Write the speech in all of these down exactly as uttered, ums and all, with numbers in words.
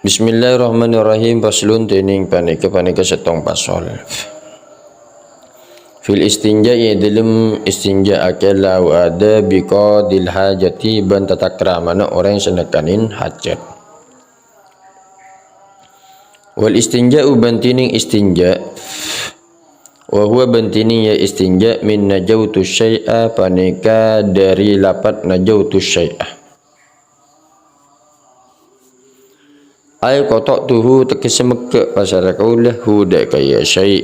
Bismillahirrahmanirrahim. Faslun, dening paneka, paneka settong pasal. Fil istinja, ya, dalem istinja, akela wa adabi qadil hajati, ban tatakramana oreng sè nekanin hajat. Wal istinja, uban tining istinja, wa huwa, ban tining ya istinja, min najautu syai'a, paneka dari lapat najautu syai'a. Ay qata'tuhu, tegese megge' pasera kaula, hu, dha' kaya syai'.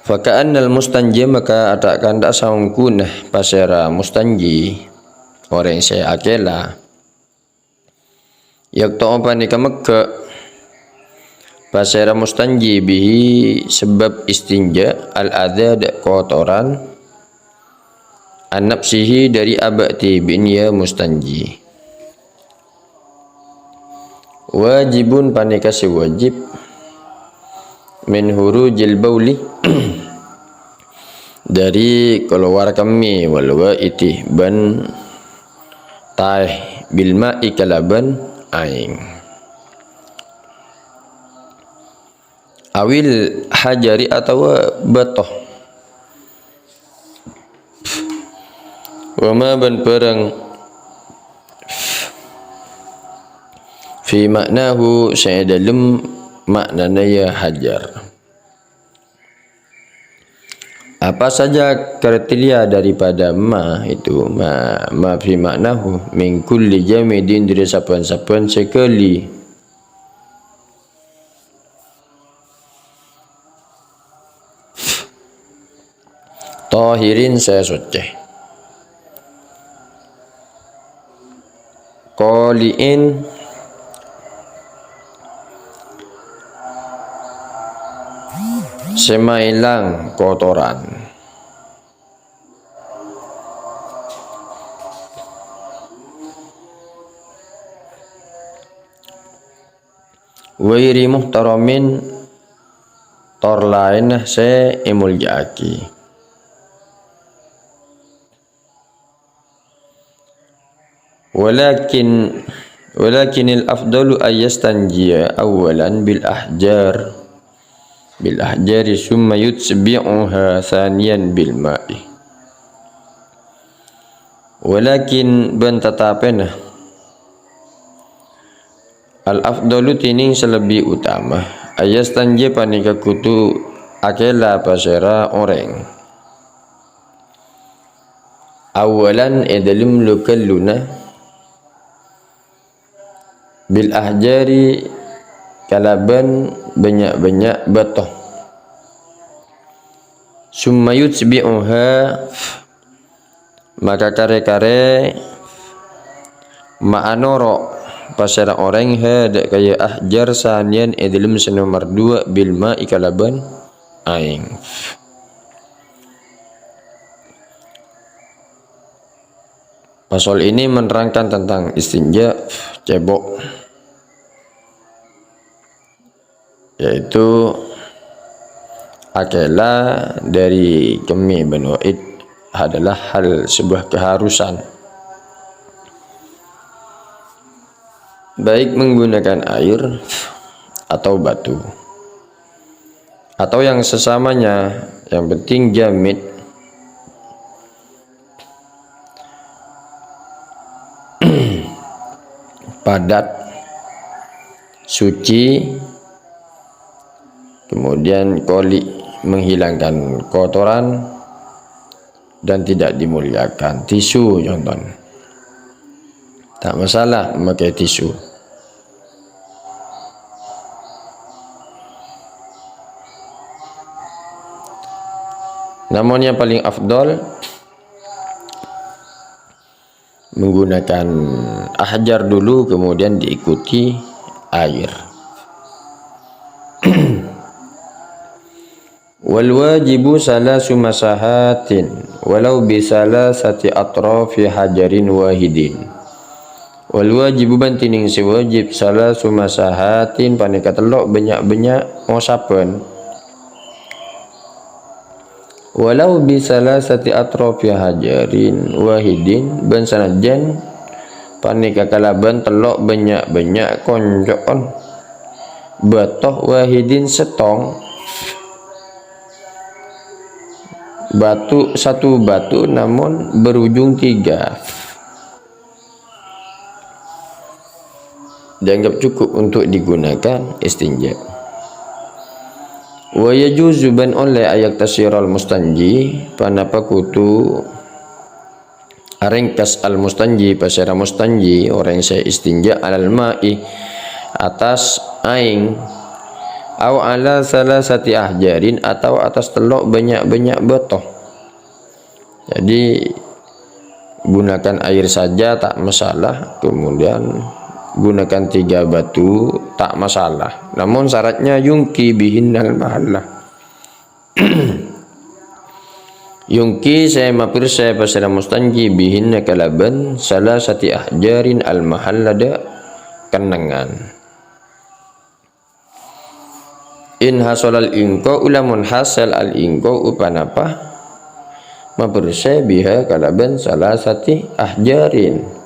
Faka'annal mustanji, maka ta'-kantha saongghuna pasera mustanji, oreng sè akela. Yaqta'u, paneka megge' pasera mustanji bihi, sebab istinja, al-adza, dha' kotoran, an nafsihi, dari aba'di, bin ya mustanji. Wajibun, paneka sè wajib, min hurujil bauli, dari kalowar kemme, wal ghaiti, ban taè, bil ma'i, kalaban aèng. Awil hajari, atawa bâto. Wa ma, ban barang, fi ma'nahu, sè è dâlem ma'nana ya hajar. Apa saja kriteria daripada ma itu, ma, ma fi ma'nahu, min kulli jamidin, dâri sabbhân-sabbhân sè ghâli. Tahirin, sè soccè. Qali'in, sè maèlang kotoran. Ghairi muhtaramin, tor laènna sè èmolja'aghi. Walakin, walakinil afdalu ayyastanjiya awwalan bil ahjar, bil ahjari summa yutbi'uha thaniyan bil ma'i. Walakin, bân tatapèna, al-afdalu, tining sè lebbi utama, ayyastanjiya, panèka kodhu akèla pasèra orèng. Awwalan, è dâlem lu-ghâlluna, bil ahjari, kalabân bânnya'-bânnya' bâto. Summa yutbi'uha, maka karè-karè maanoro' pasèra orèng, ha, dâ' kaya ahjar, saniyan, è dâlem sè nomer duwâ', bil ma'i, kalabân aèng. Pasal ini menerangkan tentang istinja, cebok, yaitu akèla dâri kemme bân wa'id adalah hal sebuah keharusan, baik menggunakan air atau batu, atau yang sesamanya, yang penting jamid, padat, suci, kemudian qali', menghilangkan kotoran, dan tidak dimuliakan. Tisu, contohnya. Tak masalah memakai tisu. Namun yang paling afdol menggunakan ahjar dulu, kemudian diikuti air. Wal wajibu salasu masahatin, walau bi salasati atrafi hajarin wahidin. Wal wajibu, bân tining sè wajib, salasu masahatin, panèka tello' bânnya'-bânnya' ngosabbhân. Walau bi salasati atrafi hajarin wahidin, bân sanajjân Panèka kalabân tello' bânnya'-bânnya' konco'on bâto wahidin sèttong. Batu, satu batu namun berujung tiga. Dianggap cukup untuk digunakan istinja. Wa yajuzu bân ollè an yaktasiral mustanji, ponapa kodhu arèngkas al-mustanji, pasèra mustanji, orèng sè istinja, alal ma'i, attas aèng, au ala salasati ahjarin, atau attas tello' bânnya'-bânnya' bâto. Jadi, gunakan air saja tak masalah, kemudian gunakan tiga batu tak masalah. Namun syaratnya yunqi bihinnal mahallah. Yunqi sè mabersè pasèra mustanji bihinna kalabân salasati ahjarin al-mahalla dâ' kennengngan. In hasolal inqa'u, lamun hasal al-inqa'u ponapa mabersè biha kalabân salasati ahjarin.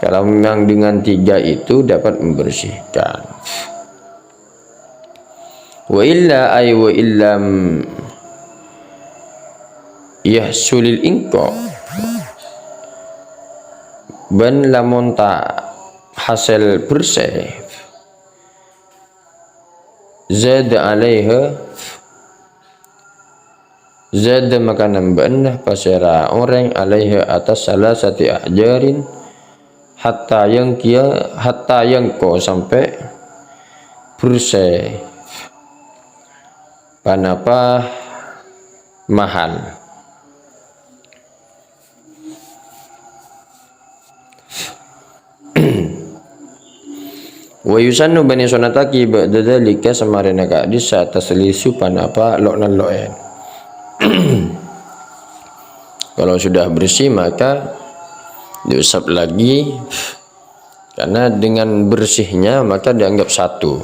Kalau memang dengan tiga itu dapat membersihkan. Wa illa ay wa illam yahsulil inqa'. Bân lamun ta' hasèl bersè. Zada alaiha, zada maka namba'ana pasèra orèng alaiha attas salasati ahjarin, hatta yunqiya, hatta yunqa sampè' bersè ponapa mahal. Wa yusannu bân èsonnattaghi ba'da dzalika samarèna ka'dissa taslisu ponapa lo'-nallo'è. Kalau sudah bersih maka diusap lagi, karena dengan bersihnya maka dianggap satu.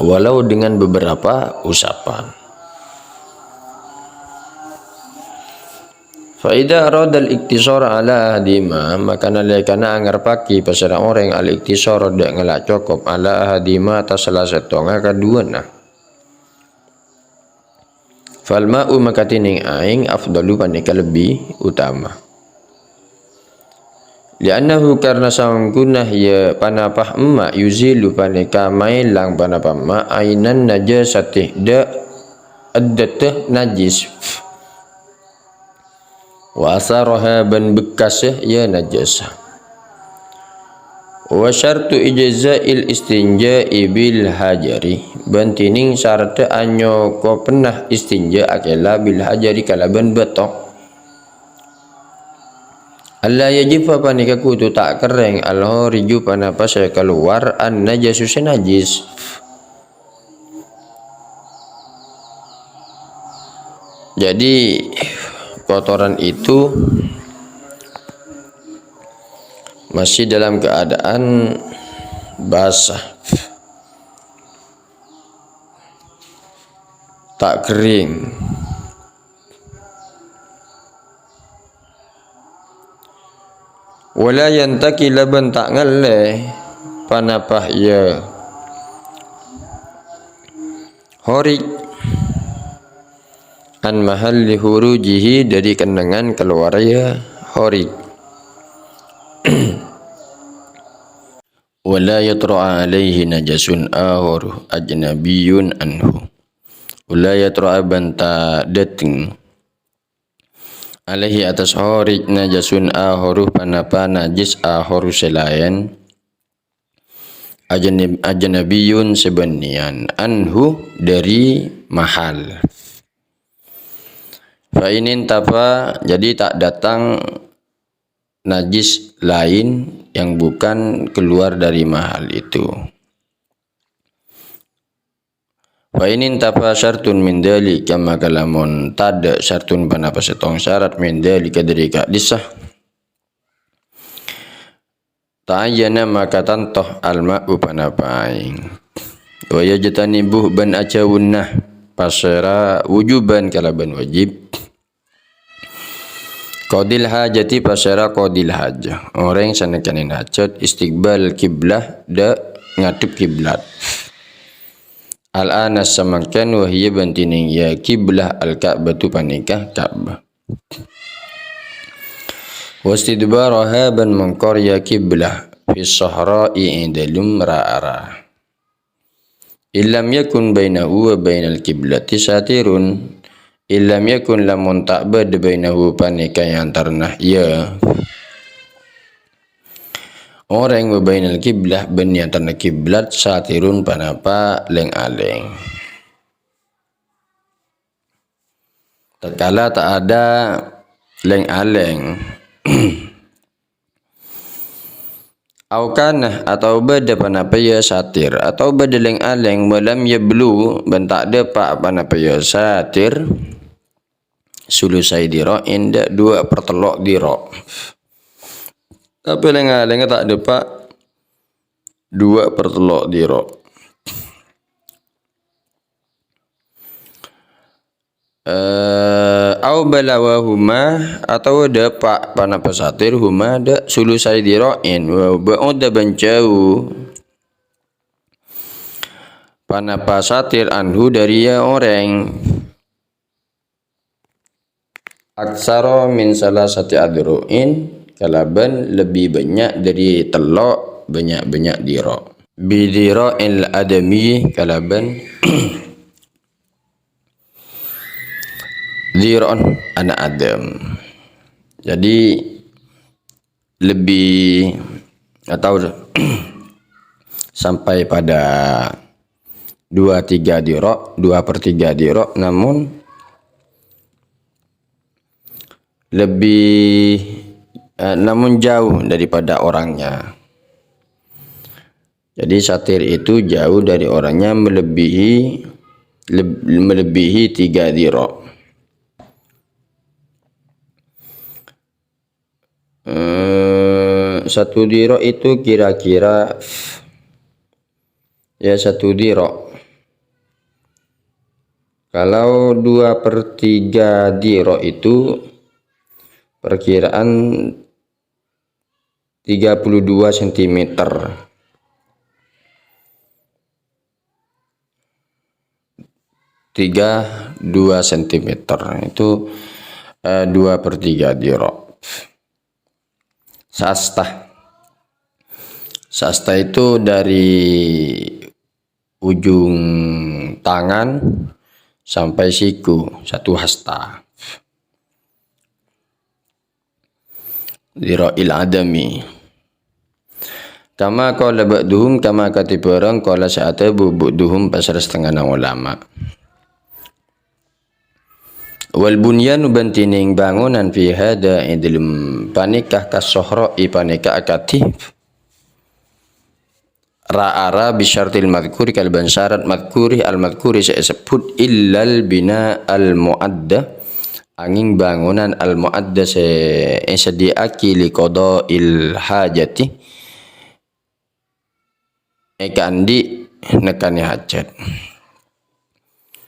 Walau dengan beberapa usapan. Fa idza aradal iktisara ala ahadima, maka nalèkana angarepaghi pasèra orèng al-iktisara dâ' ngala' cokop ala ahadima attas sala sèttonga kaduwâna. Fal ma'u maka tènèng aèng afdalu panèka lebbi utama. Li'annahu karna saongghuna ya panapa emma' yuzilu panèka maèlang panapa emma' ainan najasati dâ' addatta najis. Wa asaraha bân bekkassa ya najasa. Wa syartu ijza'il istinja'i bil hajari, bân tènèng saratta anyokopenna istinja' akèla bil hajari kalabân bâto. Alla yajiffa panèka kodhu ta' kerrèng al-horiju panapa sè kalowar an-najasu sè najis. Jadi, kotoran itu masih dalam keadaan basah, tak kering. Wala yantaqila bân ta' ngallè panapa ya horij an mahalli hurujihi dâri kennengngan kalowarra ya horij. Wala yatra'a alaihi najasun akharu ajnabiyyun anhu. Wala yatra'a bân ta' dâteng alaihi attas horij najasun akharu panapa najis akharu sè laèn ajnab-, ajnabiyyun sè bânnèyan anhu dâri mahal. Fa in intafa, jadi ta' dâteng najis laèn yang bukan keluar dâri mahal itu. Fa in intafa syartun min dzalika, maka lamon tadâ' syartun panapa sèttong syarat min dzalika dâri ka'dissa, ta'ayyana maka tanto al-ma'u panapa aèng. Wa yajtanibuh bân ajhâuna pasèra wujuban kalabân wajib. Qadil hajati pasèra qadil hajah. Orèng sè nèkkanè hajat istiqbal kiblah dâ' ngadhep kiblat. Al-ana samangkèn wa hiya bân dhinèng ya kiblah al-Ka'batu panèka Ka'bah. Wastidbaraha bân mongkor ya kiblah fis sahra'i ing dâlem ra-ara. Illam yakun bainahu wa bainal kiblati satirun. Illam yakun lamun ta' bâdâ bainahu panèka è antarana ya. Orèng wa bainal kiblah bân è antarana kiblat satirun panapa lèng-alèng. Tatkala ta' ada lèng-alèng. Au kana atau bâdâ panapa ya satir, atau bâdâ lèng-alèng walam yablu bân ta' dâpa' panapa ya satir, sulusai dira'in dâ' dua per tello' dira'. Tapè lèng-alèng ta' dâpa' dua per tello' dira'. Eh, au balawa huma, atau dâpa' panapa satir huma dâ' sulusai dira'in, wa ba'uda bân jhâu panapa satir anhu dâri ya orèng. Aksara min salasati adru'in, kalabân lebbi bânnya' dâri tello' bânnya'-bânnya' dira'. Bidira'il adami, kalabân dira'on ana' Adam. Jadi, lebih atau sampai pada dua tiga dira', dua per tiga dira', namun lebih, eh, namun jauh daripada orangnya. Jadi satir itu jauh dari orangnya melebihi, leb-, melebihi tiga dira'. Eh, satu dira' itu kira-kira, ya, satu dira'. Kalau dua per tiga dira' itu perkiraan tiga puluh dua sentimeter. Tiga dua sentimeter. Itu, eh, dua per tiga dira'. Sasta. Sasta itu dari ujung tangan sampai siku, satu hasta. Dira'il adami. Kama qala ba'duhum, kama kadhi bhârâng qala sè adhâbu ba'duhum pasèra setengana ulama. Wal bunyanu bân dhinèng bangonan fi hadha ing dâlem panèka kas sahra'i panèka akadhi ra-ara bisyartil madhkuri kalabân syarat madhkuri al-madhkuri sè èsebbhut illal bina al-mu'adda angèng bangonan al-mu'adda sè èsadhiyâ'aghi li qadha'il hajati èkaandi' nèkkanè hajat.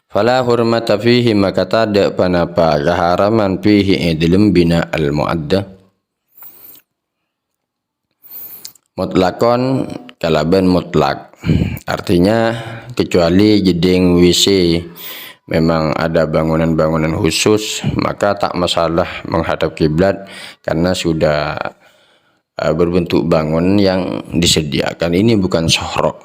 Fala hurmata fihi maka tadâ' panapa kaharaman fihi è dâlem bina al-mu'adda. Mutlakon kalabân mutlak. Artinya, kecuali jeddhing W C memang ada bangunan-bangunan khusus, maka tak masalah menghadap kiblat karena sudah, eh, berbentuk bangun yang disediakan. Ini bukan sohro.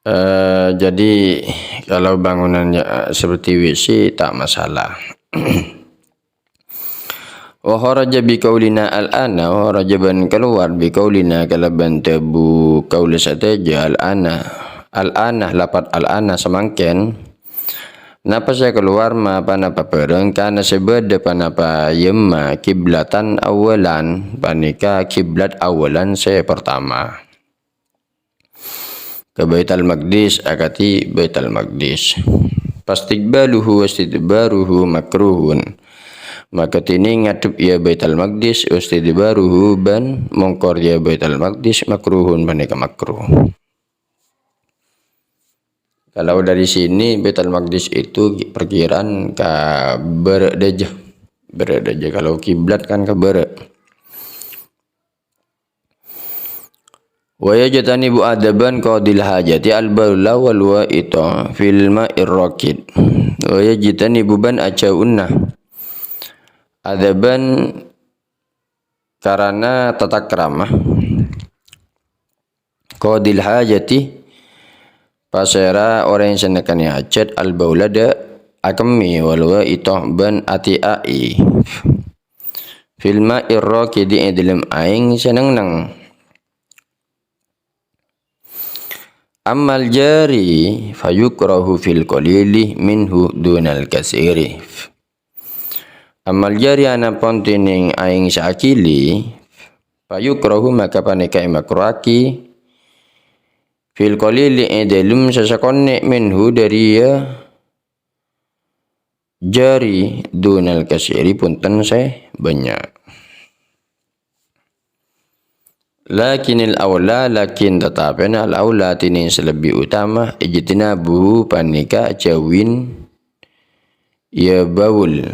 Eh, jadi kalau bangunannya, eh, seperti W C, tak masalah. Wa kharaja bi qaulina al-ana, wa kharaja bân kalowar bi qaulina kalabân dhâbu kaulâ sadhâjâ al-ana. Al-ana, lafat al-ana samangkèn. Napa sè kalowar ma panapa bhârâng, kana sè bâdâ panapa yemma kiblatan awwalan, panèka kiblat awalan sè pertama. Ka Baitul Maqdis, akadhi Baitul Maqdis. Fastiqbaluhu wastidbaruhu makruhun. Maka dhinèng ngadhep ya Baitul Maqdis, wastidbaruhu bân mongkor ya Baitul Maqdis makruhun, panèka makruh. Kalau dari sini Baitul Maqdis itu perkiraan ka bârâ' dâjâ. Bârâ' dâjâ. Kalau kiblat kan ka bârâ'. Wa yajtanibu adzaban qadil hajati al-baula wal wa'ita fil ma'ir rakid. Wa yajtanibu bân ajhâuna adzaban karana tatakrama. Qadil hajati, pasèra orèng sè nèkanè hajhât, al-baula dâ' akemmè, wal wa'ita bân ati'a'i. Fil ma'ir rakidi è dâlem aèng sè neng-neng. Ammal jari fayukrahu fil qalili minhu dunal katsiri. Ammal jari anapon dhinèng aèng sè aghili, fayukrahu maka panèka èmakruhaghi, fil qalili è dâlem sè sakonè' minhu dâri ya jari dunal katsiri bhunten sè bânnya'. Lakinnal aula, lakin tatapèna al-aula dhinèng sè lebbi utama, ijtinabuhu panèka jhâuwin ya baul.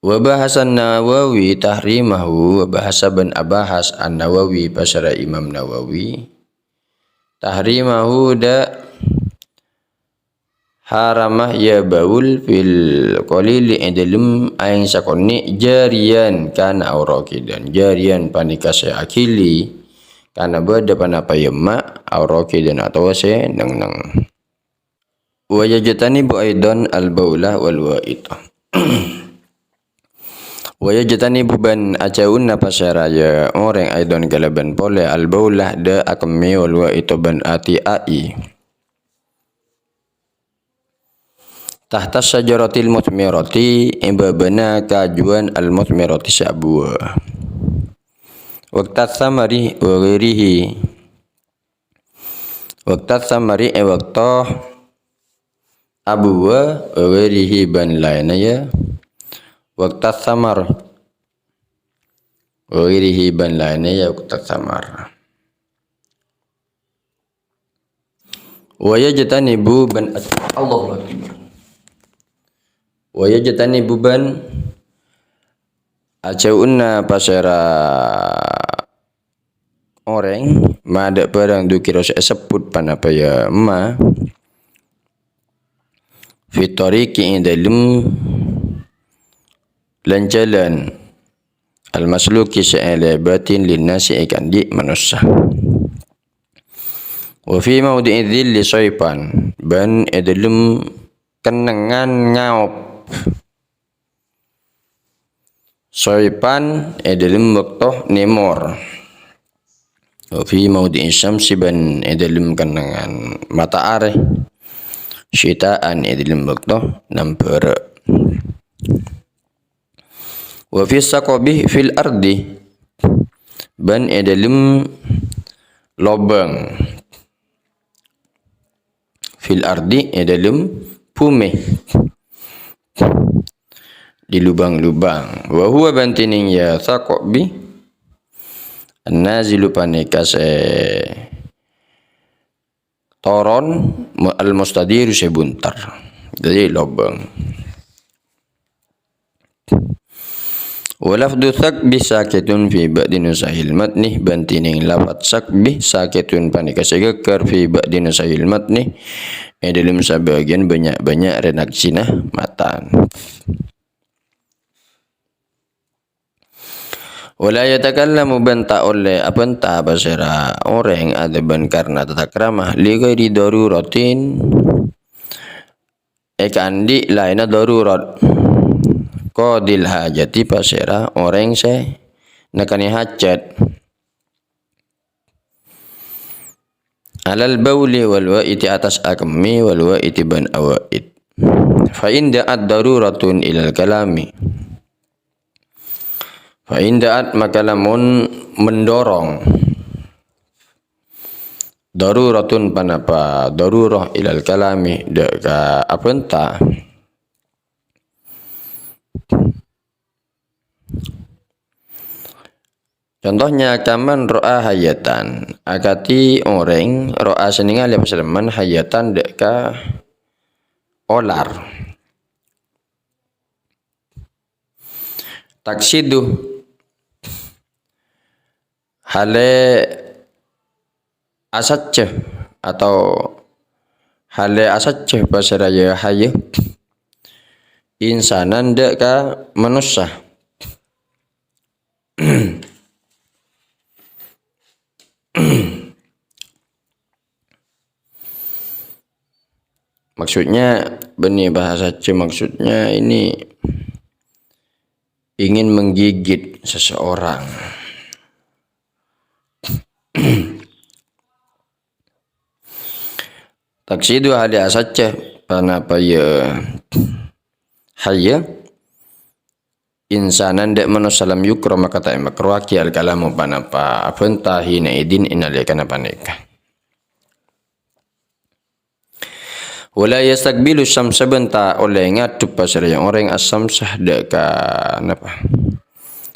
Wa bahasan Nawawi tahrimahu, wa bahasa bân abahas An-Nawawi pasèra Imam Nawawi. Tahrimahu dâ' harama ya baul fil qalili è dâlem aèng sakonè' jariyan kana aw rakidan. Jariyan panèka sè aghili kana bâdâ ponapa ya emma' aw rakidan otabâ sè neng-neng. Wa yajtanibu aidan al-baula wal wa'ita. Wa yajtanibu bân ajhâuna pasèra ya orèng aidan kalabân polè al-baula dâ' akemmè wal wa'ita bân ati'a'i. Tahta syajaratil mutsmirati, è bâbâna kajuwân al-mutsmirati sè abuwâ. Waqtas samari wa ghairihi. Waqtas samari è bâkto abuwâ, wa ghairihi bân laènna ya. Waqtas samar. Wa ghairihi bân laènna ya waqtas samar. Wa yajtanibu bân at-, Allahu Akbar. Wa yajtanibu bân ajhâuna pasèra orèng, ma dâ' bârâng dzukira sè èsebbhut ponapa ya emma', fit thariqi è dâlem lan-jhâlân, al-masluki sè èlèbâtin linnasi èkaandi' manossa. Wa fi maudhi'i dhilli shaifan, bân è dâlem kennengngan ngaop. Shaifan è dâlem bâkto nèmor. Wa fi maudhi'i syamsi bân è dâlem kennengngan mata'arè. Syita'an è dâlem bâkto nambârâ'. Wa fi saqabi fil ardi bân è dâlem lobâng. Fil ardi è dâlem bhumè. Di lubang-lubang. Wa huwa bân dhinèng ya saqabi an-nazilu panèka sè toron mu-, al-mustadiru sè buntar. Dhâddhi lobâng. Wa lafdhu saqbi sakitun fi ba'di nusahil matni, bân dhinèng lafat saqbi sakitun panèka sè ghâggâr fi ba'di nusahil matni, è dâlem sabâgiyân bânnya'-bânnya' redaksina matan. Wa la yatakallamu bân ta' ollè abhânta pasèra orèng adhâbân karna tatakrama li ghairi daruratin èkaandi' laènna darurat. Qadil hajati pasèra orèng sè nèkanè hajhât. Alal bauli wal wa'iti, attas akemmè wal wa'iti bân awa'it. Fa in da'at daruratun ilal kalami. Fa in da'at maka lamon mendorong. Daruratun ponapa darurah ilal kalami dâ' ka abhânta. Contohnya, kaman ro'a hayatan. Akadhi orèng ro'a sè nèngalè pasalemman hayatan dâ' ka olar. Taksidu. Halè asajjhâ atau halè asajjhâ pasèra ya hayya insanan dâ' ka manossa. Maksudnya, bânnè bahasa C, maksudnya ini ingin menggigit seseorang. Taksidu halè asajjhâ, panapa ya hayya insanan dâ' manossa lam yukra maka ta' èmakroaghi al-kalamu panapa abhânta hina idin è nalèkana panèka. Wala yastaqbilu syamsa bân ta' ollè ngadhep pasèra orèng as-syamsa dâ' ka napa?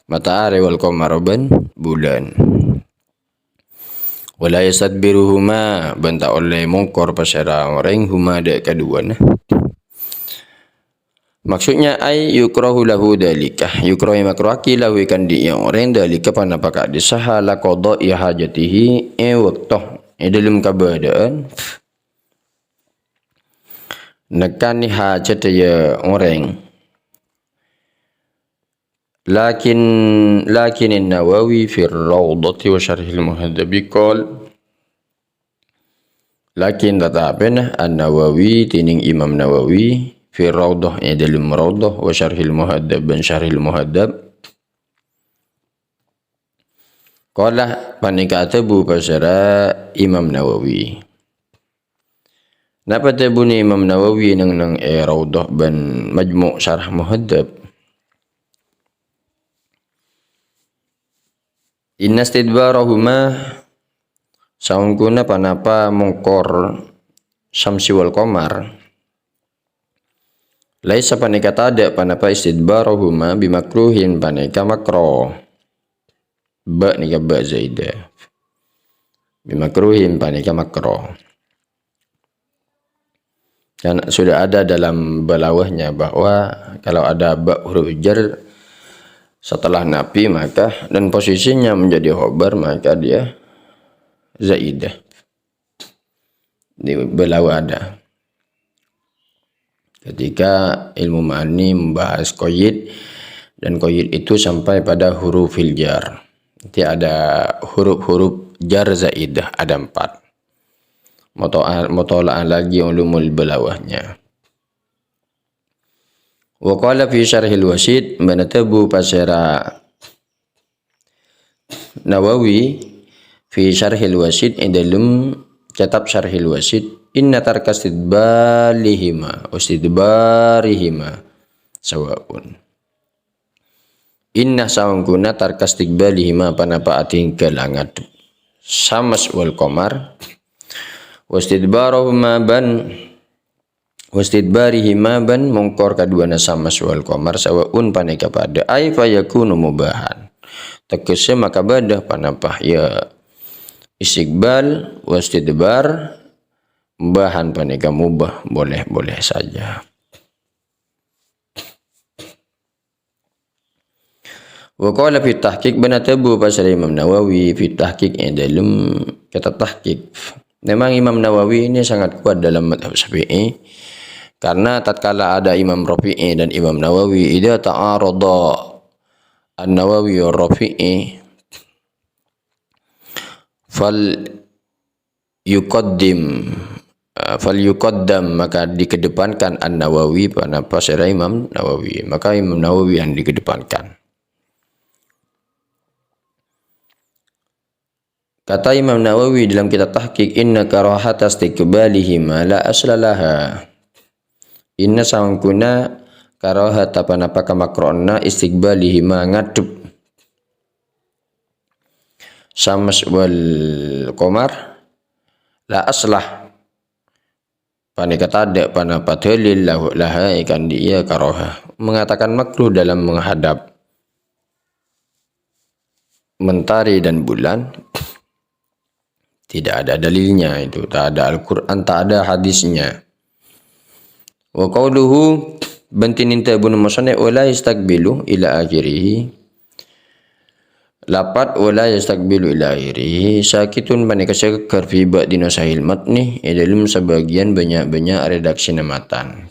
Matahari wal qamara bân bulân. Wala yastadbiruhuma bân ta' ollè mongkor pasèra orèng huma dâ' kaduwâna. Maksudnya, ay yukrahu lahu dalika. Yukrahu makruhaghi lahu èkandhi' ya orèng dalika panapa ka'dissa hala qadha'i hajatihi è bâkto è dâlem kabâdâ'ân nekkanè hajhâddhâ ya orèng. Lakin, lakin An-Nawawi fir Raudhati wa Syarhil Muhadzzabi qol, lakin tatapèna An-Nawawi, dhinèng Imam Nawawi, fir Raudhah, è dâlem Raudhah, wa Syarhil Muhadzab, bân Syarhil Muhadzab. Qala, panèka adhâbu pasèra Imam Nawawi. Napa dhâbuna Imam Nawawi neng-neng è Raudhah bân Majmu' Syarah Muhadzab? Inna istidbarahuma, saongghuna panapa mongkor syamsi wal qamar. Laisa panèka tadâ' panapa istidbarahuma bimakruhin panèka makro. Ba nèka ba zaidah. Bimakruhin panèka makro. Kan sudah ada dalam balawahnya bahwa kalau ada ba huruf jar setelah nafi maka dan posisinya menjadi khobar maka dia zaidah. Di balawah ada. Ketika ilmu ma'ani membahas qayyid, dan qayyid itu sampai pada hurufil jar. Jadi ada huruf-huruf jar zaidah, ada empat. Motoa-, motola'ah lagi ulumul balawahnya. Wa qala fi syarhil wasit, bân adhâbu pasèra Nawawi fi Syarhil Wasit, è dâlem kitab Syarhil Wasit, inna tarka istidbalihima, istidbarihima, sawaun. Inna saongghuna tarka istidbalihima panapa atinggal angadhep syams wal qamar, wastidbarahuma bân wastidbarihima bân mongkor kaduwâna syams wal qamar sawaun panèka padâ. Ai fayakunu mubahan. Tegese maka bâdâ panapa ya istiqbal, wastidbar, mubahan panèka mubah, boleh-boleh saja. Wa qala fi tahqiq, bân adhâbu pasèra Imam Nawawi fi tahqiq, è dâlem kitab tahqiq. Memang Imam Nawawi ini sangat kuat dalam madhab Syafi'i, karena tatkala ada Imam Rafi'i dan Imam Nawawi, idza ta'arada An-Nawawi wa Rafi'i, fal yuqaddim, eh, fal yuqaddam, maka dikedepankan An-Nawawi, panapa sèra Imam Nawawi. Maka Imam Nawawi yang dikedepankan. Kata Imam Nawawi dalam kitab Tahqiq, "Inna karahata istiqbalihima la asla laha." Inna saongghuna karahata panapa kamakrohanna istiqbalihima ngadhep syams wal qamar la aslah. Panèka tadâ' panapa dalil lahu-, laha èkandhi' iyâ karoha mengatakan makruh dalam menghadap. mentari dan bulan, tidak ada dalilnya itu, tak ada Al-Quran, tak ada hadisnya. Wa qauluhu, bân tinta bunu musannif, "Wa la yastaqbilu ila akhirih." Lafat "wa la yastaqbilu ila akhirih" sakitun panèka sagâggâr fi ba'dina sahil matni, è dâlem sabâgiyân bânnya'-bânnya' redaksina matan.